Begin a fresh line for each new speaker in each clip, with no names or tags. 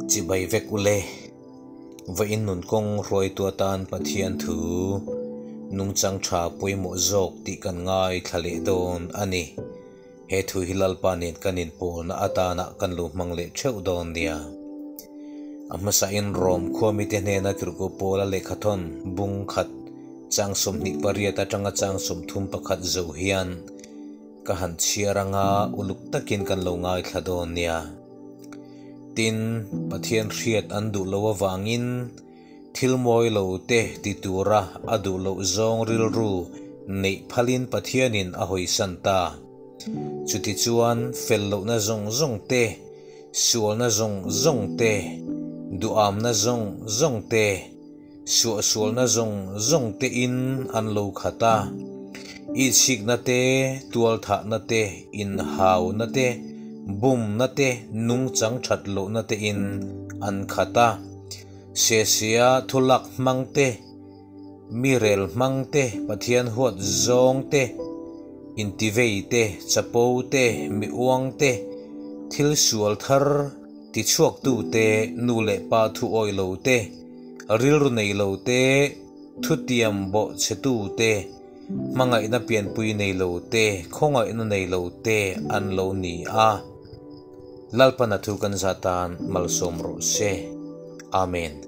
Chibai vek ule. Vawiin nun kawng hruaitu atan Pathian thu nungchang tha pawimawh zawk tih kan ngaithla leh dawn a ni. He thu hi Lalpa nen kan inpawlna atana kan lo hmang leh theuh dawn nia. A hmasain Rom khuamite hnena Tirhkoh Paula lehkhathawn bung khat chang 28 atanga chang 31 zo hian ka han chhiar anga uluk takin kan lo ngaithla dawn nia. Tin, Pathian hriat an duh loh avangin thil mawi lo te ti tura a duh loh zawng rilru neih phalin Pathianin a hawisan ta. Chutichuan fel lohna zawng zawng te, sualna zawng zawng te, duhamna zawng zawng te, Suahsualna zawng zawng te in an lo khat a, ihchhikna te, tualthahna te, inhauna te, bumna te, nungchang that lohna te in an khat a. Sesia thulak hmang te, mi rel hmang te, Pathian huat zawng te, intivei te, chapo te, mi uang te, thil sual thar tichhuaktu te, nu leh pa thu awih lo te, Rilru nei lo te, thutiam bawh chhetu te, hmangaihna pianpui nei lo te, khawngaihna nei lo te an lo ni a. Lalpan a thu kan zah tan malsawm rawh se. Amen.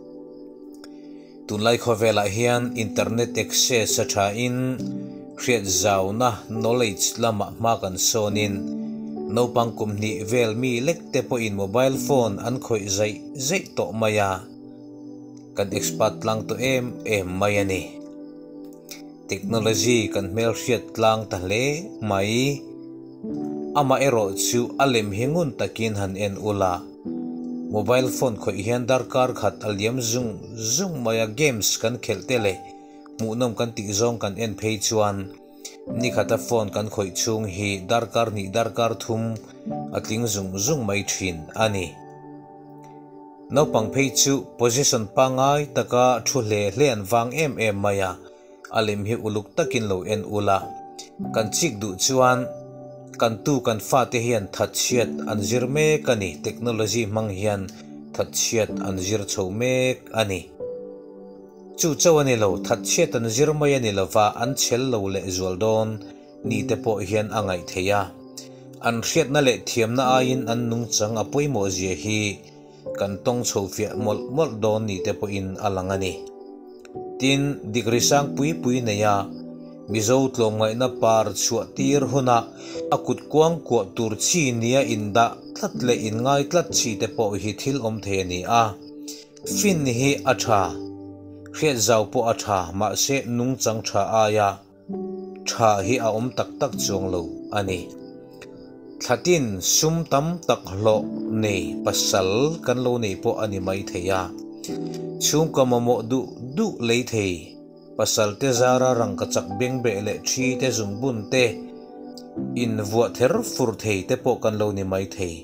Tunlai khawvelah hian internet access a thain hriatzauna, knowledge, lamah hma kan sawnin naupang kum hnih vel mi lek te pawhin mobile phone an khawih zaih zaih tawh mai a. Kan expert tlang tawh em em mai a ni. Technology kan hmelhriat tlang ta hle mai. Amaherawh chu a lem hi ngun takin han en ula, mobile phone khawih hian darkar khat a liam zung zung mai a, games kan khelh te leh hmuhnawm kan tih zawng kan en phei chuan nikhata phone kan khawih chhung hi darkar hnih darkar thum a tling zung zung mai thin a ni. Naupang phei chu position pangngai taka thu hle hle an vang em em mai a, a lem hi uluk takin lo en ula. Kan chik duh chuan kan tu kan fate hian thatchhiat an zir mek a ni, technology hmang hian thatchhiat an zir chho mek a ni. Chu chauh a ni lo, thatchhiat an zir mai a ni lova an chhel lo leh zual dawn ni te pawh hian a ngaih theih a. An hriatna leh thiamna aiin an nungchang a pawimawh zia hi kan tawng chho fiah mawlh mawlh dawn ni te pawhin a lang a ni. Tin, degree sang pui pui neia Mizo tlawmngaihna par chhuah tir huna a kut kuang kuah tur chi nia indah tlat leh inngai tlat chi te pawh hi thil awm thei a ni a. Fin hi a tha, hriat zau pawh a tha, mahse nungchang tha aia tha hi a awm tak tak chuang lo a ni. Thlatin sum tam tak hlawh nei pasal kan lo nei pawh a ni mai thei a, chhungkaw mamawh duh duh lei thei pasal te zara rangkachak bengbeh leh thi te zungbun te invuah ther fur thei te pawh kan lo ni mai thei.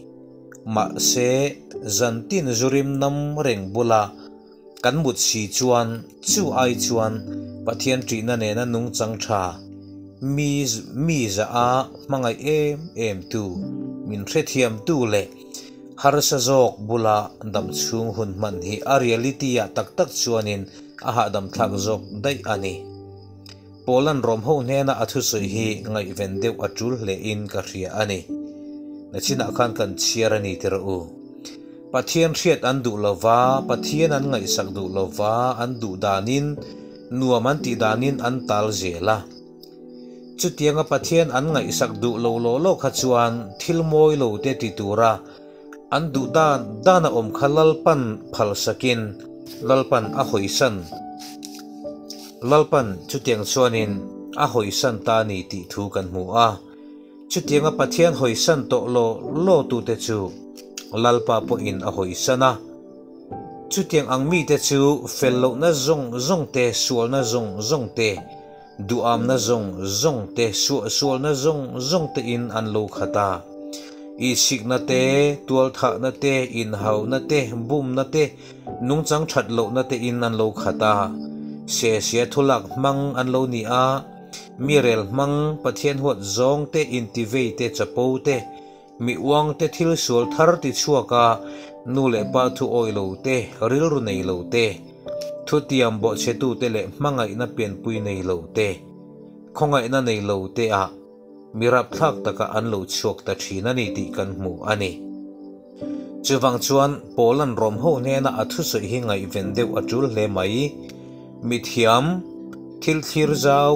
Mahse, zantin zurim nam reng bula kan mut si chuan chu ai chuan Pathian ṭihna nena nungchang ṭha mi mi zah a hmangaih em em tu, min hrethiamtu leh harsa zawk bula dam chhung hun hman hi a reality ah tak tak chuanin a hahdam thlak zawk daih a ni. Poland rawm ho hnena a thusawi hi ngaihven deuh a tul hlein ka hria a ni. Nachinah khan kan chhiar a ni tirh u. Pathian hriat an duh lova, Pathian an ngaihsak duh lova, an duh danin, nuam an tih danin an tal zel a. Chutianga Pathian an ngaihsak duh lo law law kha chuan thil mawi lo te ti tura an duh dan dan a awm kha Lalpan phalsakin Lalpan a hawisan Lalpan chutiang chuanin a hawisan ta a ni tih thu kan hmu a. Chutianga Pathian hawisan tawh law law tute chu Lalpa pawhin a hawisan a. Chutiang ang mite chu fel lohna zawng zawng te, sualna zawng zawng te, duhamna zawng zawng te, suahsualna zawng zawng tein an lo khat a. Ihsikna te, tualthahna te, inhauna te, bumna te, nungchang that lohna tein an lo khat a. Sesia thulak hmang an lo ni a. Mi rel hmang Pathian huat zawng te, intivei te, chapo te, mi uang te thil sual thar ti chhuak a, Nu leh pa thu awih lo te, rilru nei lo te, thutiam bawhchhetute leh hmangaihna pianpui nei lo te, khawngaihna nei lo te ah mi rapthlak taka an lo chhuak ta thin a ni tih kan hmu a ni. Chuvang chuan Paula'n Rom ho hnena a thusawi hi ngaihven deuh a tul hle mai. Mithiam, thil thlir zau,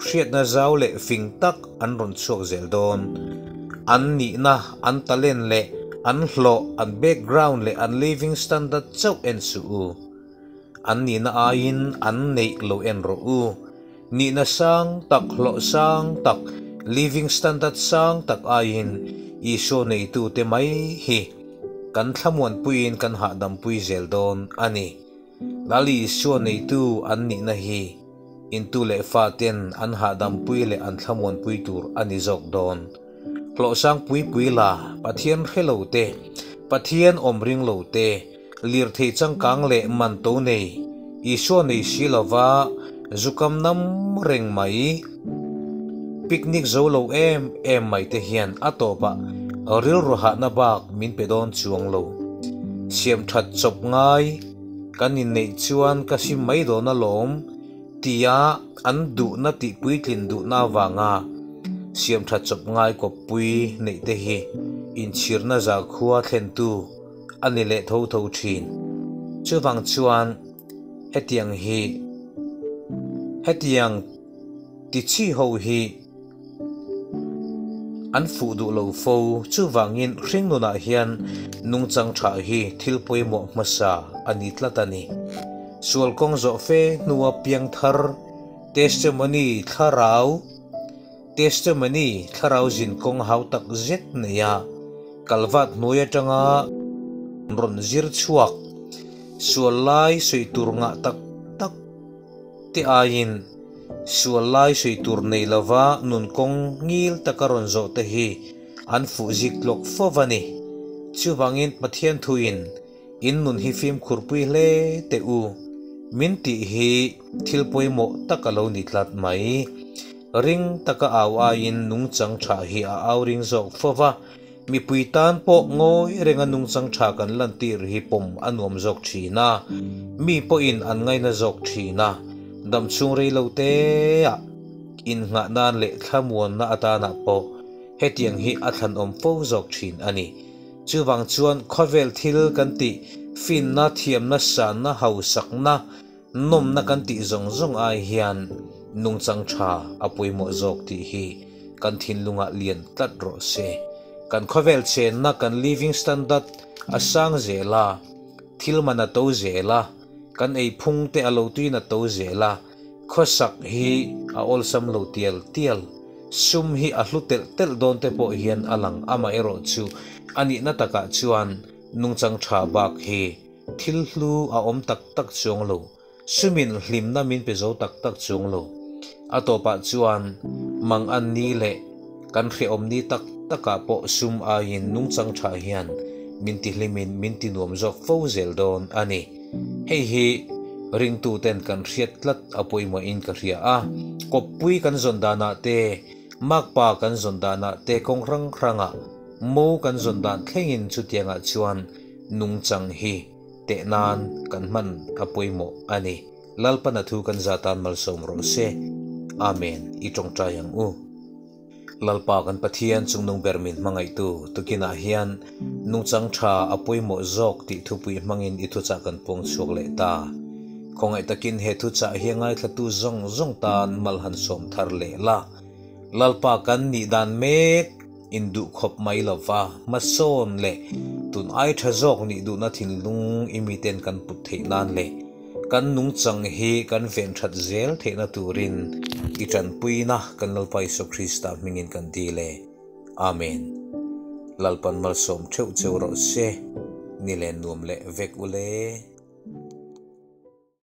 hriatna zau leh fing tak an rawn chhuak zel dawn. An nihna, an talent leh an hlawh, an background leh an living standard chauh en suh u. An nihna aiin an neih lo en rawh u. Nihna sang tak, hlawh sang tak, living standard sang tak aiin Isua neitute mai hi kan thlamuanpuiin kan hahdampuii zel dawn a ni. Lal Isua neitu an nihna hi intu leh faten an hahdampuii leh an thlamuanpui tur a ni zawk dawn. Hlawhsang pui pui la, Pathian hre lo te, Pathian awm ring lo te, lirthei changkang leh man to nei, Isua nei si lova zukam nam reng mai, picnic zo lo em em mai te hian a tawpah rilru hahna bak min pe dawn chuang lo. Siam that chawp ngai kan inneih chuan ka sim mai dawn alawm tia an duhna tih puitlin duhna avanga siam that chawp ngai kawppui neih te hi inchhirna zakhua thlentu a ni leh tho tho thin. Chuvang chuan hetiang hi hetiang ti chi ho hi an fuh duh lo fo. Chuvangin hringnunah hian nungchang tha hi thil pawimawh hmasa a ni tlat a ni. Sual kawng zawh fe hnua piangthar testimony thlarau Testimony, Thlarau zin kawng hau tak zet neia kalvat hnuai atanga rawn zir chhuak, sual lai sawi tur ngah tak tak te aiin sual lai sawi tur nei lova nun kawng ngil taka rawn zawh te hi an fuh zik tlawk fo va ni. Chuvangin Pathian thuin In nun hi fimkhurpui hle teh u, min tih hi thil pawimawh tak a lo ni tlat mai. Ring taka au aiin nungchang tha hi a au ring zawk fo va, mipui tan pawh ngawi renga nungchang tha kan lantir hi pawm a nuam zawk thin a, mi pawhin an ngaina zawk thin a, damchhung rei lo teah innghah nan leh thlamuanna atanah pawh hetiang hi a thlanawm fo zawk thin a ni. Chuvang chuan khawvel thil kan tih, finna, thiamna, sanna, hausakna, nawmna kan tih zawng zawng ai hian nungchang tha a pawimawh zawk tih hi kan thinlungah lian tlat rawh se. Kan khawvel chenna, kan living standard a sang zel a, thil man a to zel a, kan ei phung te a lo tuin a to zel a, Khawsak hi a awlsam lo tial tial, sum hi a hlu telh telh dawn te pawh hian a lang amaherawh chu a nihna takah chuan nungchang tha bak hi thil hlu a awm tak tak chuang lo, sumin hlimna min pe zo tak tak chuang lo. A tawpah chuan mang an ni leh kan hrehawm ni tak takah pawh sum aiin nungchang tha hian min tihlimin min tinuam zawk fo zel dawn a ni. Hei hi ringtuten kan hriat tlat a pawimawhin ka hria a, kawppui kan zawn danah te, makpa kan zawn danah te kawng hrang hrangah mo kan zawn dan thlengin chutiangah chuan nungchang hi teh nan kan hman a pawimawh a ni. Lalpana thu kan zatan malsawm rawh se. Amen. I tawngtai ang u. Lalpa kan Pathian chungnung ber min hmangaihtu tukinah hian nungchang tha a pawimawh zawk tih thupui hmangin i thuchah kan puang chhuak leh ta. Khawngaih takin he thuchah hi a ngaithlatu zawng zawng tan mal han sawm thar leh la. Lalpa kan nih dan mek in duh khawp mai lova hmasawn leh tun ai tha zawk nih duhna thinlung i miten kan put theih nan leh Kan nungchang hi kan ven that zel theihna turin i tanpuina kan Lalpa Isua Krista hmingin kan dil e. Amen. Lalpan malsawm theuh cheu rawh se, ni len nuam leh vek ule.